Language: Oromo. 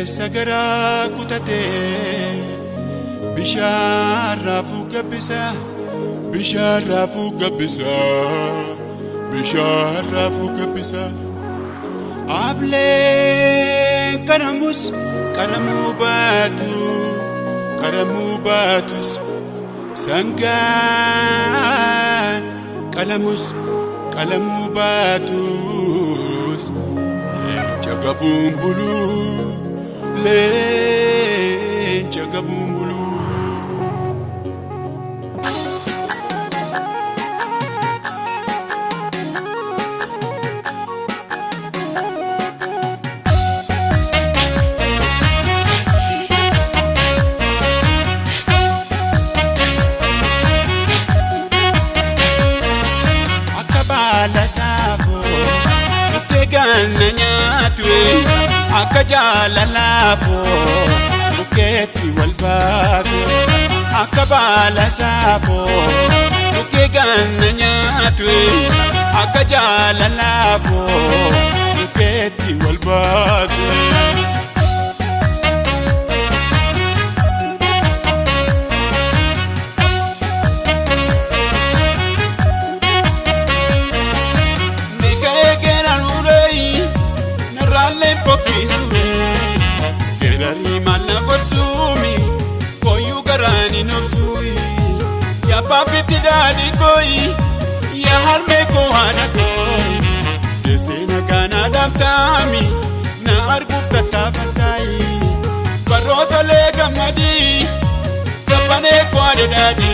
Jaldeessa garaa kutatee bishaan raafuu gabbisa, bishaan raafuu gabbisa, bishaan raafuu gabbisa. Ablee qaramus qaramuu baatu, qaramuu baatus, sangaan qalamus qalamuu baatus, leenca gabuun buluu, leenca gabuun buluu. Akka baala saafoo bukkee ganna nyaatu, akka jaalalaafoo bukkeetti wal baatu. Akka baala saafoo bukkee ganna nyaatu, akka jaalalaafoo bukkeetti wal baatu. Narraallee fokkisuure, geerarii maal na gorsuumi, koyyuu garaan hin obsuuyi, yaa paappitti daadhii kooyi, yaa harmee koo haadha kooyi, deessee nagaa na dhaamtaami, na arguuf tattaafattaayi, barrootolee gammadii, gabbanee koo haadha daadhii.